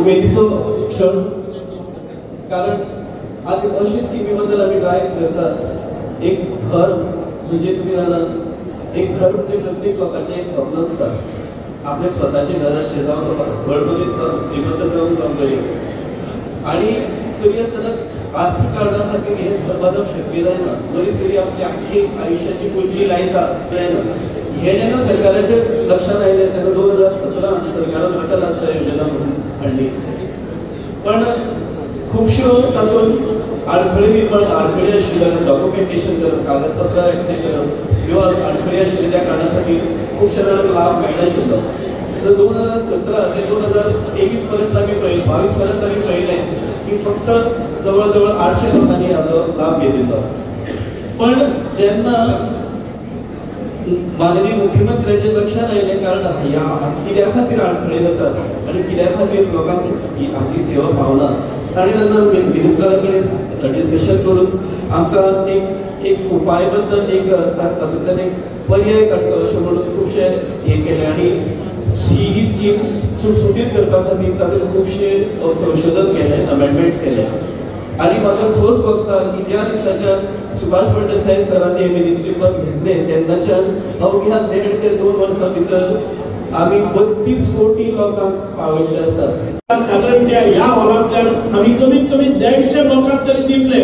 उमेदीचो क्षण, कारण आज अशी स्किमी बद्दल आमी ड्रायव्ह करतात. एक घर म्हणजे तुमी जाणात, एक घर म्हणजे प्रत्येक लोकांचें एक स्वप्न आसता, आपलें स्वताचें घर आसचें, जावं तो व्हड मनीस जावं, श्रीमंत जावं, जावं गरीब. आनी तरी आसतना आर्थीक कारणां खातीर हें घर बांदप शक्य जायना. मनीस जरी आपली आख्खी आयुश्याची पुंजी लायता जायना. हें जेन्ना सरकाराच्या लक्षांत आयलें तेन्ना 2017 सरकारान अटल आसरा योजना म्हणून हाडली. पण खुबश्यो तातूंत आडखळी निर्माण, आडखळी आशिल्ल्यो, डॉक्युमेंटेशन करप, कागदपत्रां एकठांय करप, ह्यो आडखळी आशिल्ल्यो. त्या कारणा खातीर खुबश्या जाणांक लाभ मेळनाशिल्लो. तर 2017 ते 2023 पर्यंत आमी पळयलें, 22 पर्यंत आमी पळयलें की फक्त जवळ जवळ 800 लोकांनी हाजो लाभ घेतिल्लो. पण जेन्ना माननीय मुख्यमंत्र्याच्या लक्षांत आयलें, कारण ह्या कित्या खातीर आडखळी जातात आनी कित्या खातीर लोकांक हाची सेवा पावना, ताणें तेन्ना मिनिस्टरा कडेन डिस्कशन करून आमकां एक एक उपायबद्द एक तातूंतल्यान एक पर्याय काडचो अशें म्हणून खुबशे हें केलें. आनी ही स्कीम सुटसुटीत करपा खातीर तातूंत खुबशे संशोधन केलें, अमेंडमेंट्स केले. आनी म्हाका खोस भोगता की ज्या दिसाच्यान सुभाष फळदेसाय सरांनी मिनिस्ट्री पद घेतलें तेन्नाच्यान अवघ्या 1.5 ते 2 वर्सां भितर आमी 32 कोटी लोकांक पावयल्ले आसात. सादारण ह्या हॉलांतल्यान आमी कमीत कमी 150 लोकांक तरी दितले,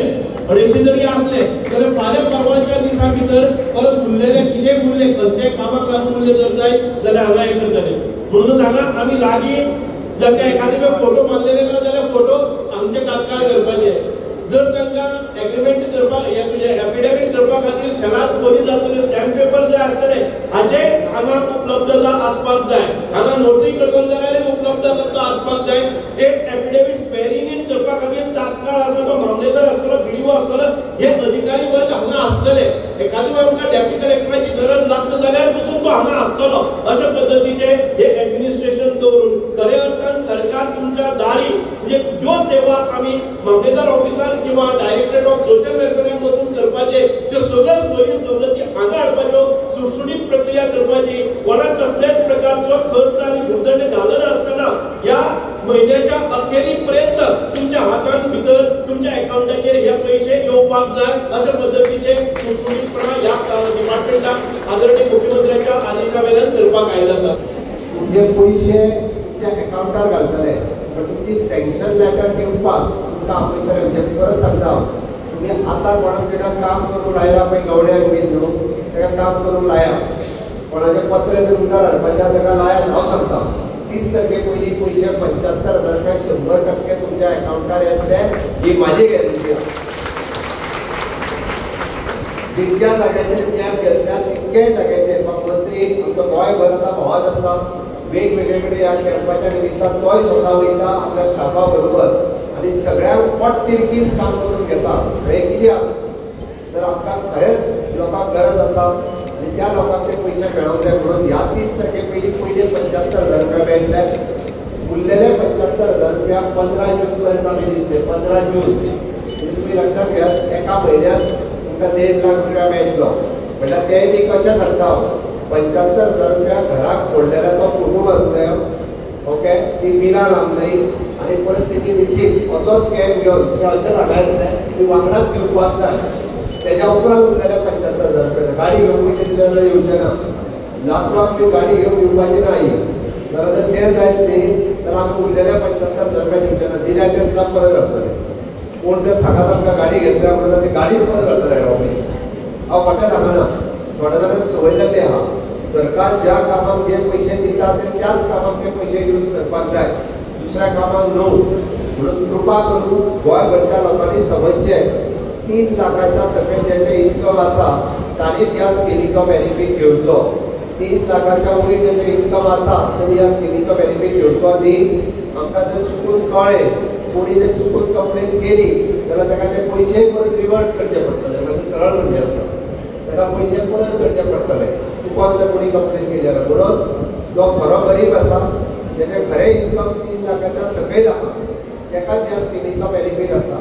250 जरी आसले जाल्यार फाल्यां परवाच्या दिसा भितर परत उरलेले कितें उरले, खंयच्याय कामाक लागून उरले जर जाय जाल्यार हांगा हें करतले. म्हणून सांगा आमी लागीं जर काय एखादे फोटो मारलेले ना जाल्यार फोटो आमचे तात्काळ करपाचे. जर तांकां एग्रीमेंट करपाक म्हणजे एफिडेवीट करपा खातीर शेलात खोली जातले, स्टॅम्प पेपर जाय आसतले, हाचे हांगा उपलब्धता आसपाक जाय. हांगा नोटरी करपाक जाल्यार उपलब्ध तांकां आसपाक जाय. एक एफिडेवीट स्वेरिंग इन करपा खातीर तात्काळ आसा तो मामलेदार आसतलो, बीडीओ आसतलो, हे अधिकारी वर्ग हांगा आसतले. एखादी आमकां डेप्युटी कलेक्टराची गरज लागता जाल्यार पसून तो हांगा आसतलो. अशा पद्दतीचे हे एडमिनिस्ट्रेशन दवरून खऱ्या अर्थान सरकार तुमच्या दारी म्हणजे ज्यो सेवा आमी मामलेदार ऑफिसान किंवा डायरेक्टरेट ऑफ सोशल वेलफेअरान वचून करपाचे त्यो सगळ्यो सोयी सवलती हांगा हाडपाच्यो, सुटसुटीत प्रक्रिया करपाची, कोणाक कसल्याच प्रकारचो खर्च आनी भुरदंड घालनासतना ह्या म्हयन्याच्या अखेरी पर्यंत तुमच्या हातान भितर तुमच्या अकाउंटाचेर हे पयशे येवपाक जाय. अशा पद्दतीचे सुटसुटीतपणा ह्या डिपार्टमेंटाक आदरणीय मुख्यमंत्र्यांच्या आदेशा वयल्यान करपाक आयिल्लो आसा. तुमचे पयशे तुमच्या अकाउंटार घालतले, पण तुमची सँक्शन लेटर दिवपाक तुमकां आपयतले. म्हणजे परत सांगता हांव, तुमी आतां कोणाक ताका काम करूंक लायला पळय, गवड्यांक बीन न्हू, ताका काम करूंक लाया. कोणाचें पत्र जर मुखार हाडपाचें आसा ताका लायात. हांव सांगता 30 तारखे पयलीं पयशे 75,000 रुपया 100% तुमच्या अकाउंटार येतले, ही म्हाजी गॅरंटी आसा. जितक्या जाग्याचेर कॅम्प घेतल्या तितक्याय जाग्याचेर मंत्री आमचो गोंयभर आतां भोंवत आसा, वेगवेगळे कडेन ह्या कॅम्पाच्या निमित्तान तोय स्वता वयता आपल्या स्टाफा बरोबर आनी सगळ्यांक पोटतिडकीन काम करून घेता. हें कित्याक तर आमकां खरेंच लोकांक गरज आसा आनी त्या लोकांक ते पयशे मेळोंक जाय. म्हणून ह्या 30 तारखे पयलीं पयले 75,000 रुपया मेळटले, उरलेले 75,000 रुपया 15 जून पर्यंत आमी दितले. 15 जून म्हणजे तुमी लक्षात घेयात, एका म्हयन्यात तुमकां 1.5 लाख रुपया मेळटलो. म्हणल्यार तेय बी कशें सांगता हांव, 75,000 रुपया घराक फोडलेल्याचो फोटो मारूंक जायो, ओके, ती बिलां लावंक जाय आनी परत तेजी रिसीप्ट असोच कॅम्प घेवन तुमी अशें सांगा येतलें ती वांगडाच दिवपाक जाय. तेज्या उपरांत उरलेले 75,000 रुपया गाडी घेवन पयशे दिले जाल्यार येवचे ना, नातवाक बी गाडी घेवन दिवपाची ना ही. जाल्यार जर तें जायत न्ही जाल्यार आमी उरलेले 75,000 रुपया दिवचे ना, दिल्या ते सुद्दां परत घालतले. कोण जर सांगात आमकां गाडी घेतल्या म्हणून ती गाडी परत घालतले रोखडीच. हांव खोटें सांगना, थोड्या जाणांक संवय जाल्ली आहा. सरकार ज्या कामाक जे पयशे दिता ते त्याच कामाक ते पयशे यूज करपाक जाय, दुसऱ्या कामाक न्हू. म्हणून कृपा करून गोंयभरच्या लोकांनी समजचें, 3 लाखाच्या सकयल ज्याचें इन्कम आसा तांणी त्या स्किमीचो बेनिफीट घेवचो. 3 लाखाच्या वयर ज्याचें इन्कम आसा तांणी ह्या स्किमीचो बेनिफीट घेवचो न्ही. आमकां जर चुकून कळ्ळें, कोणी जर चुकून कंप्लेन केली जाल्यार ताका ते पयशे परत रिवर्ट करचे पडटले. म्हणजे सरळ म्हणणें आसा, ताका पयशे परत करचे पडटले चुकोन जर कोणी कंप्लेन केली जाल्यार. म्हणून जो खरो गरीब आसा, तेजें खरें इन्कम 3 लाखाच्या सकयल आसा, ताकाच ह्या स्किमीचो बेनिफीट आसा.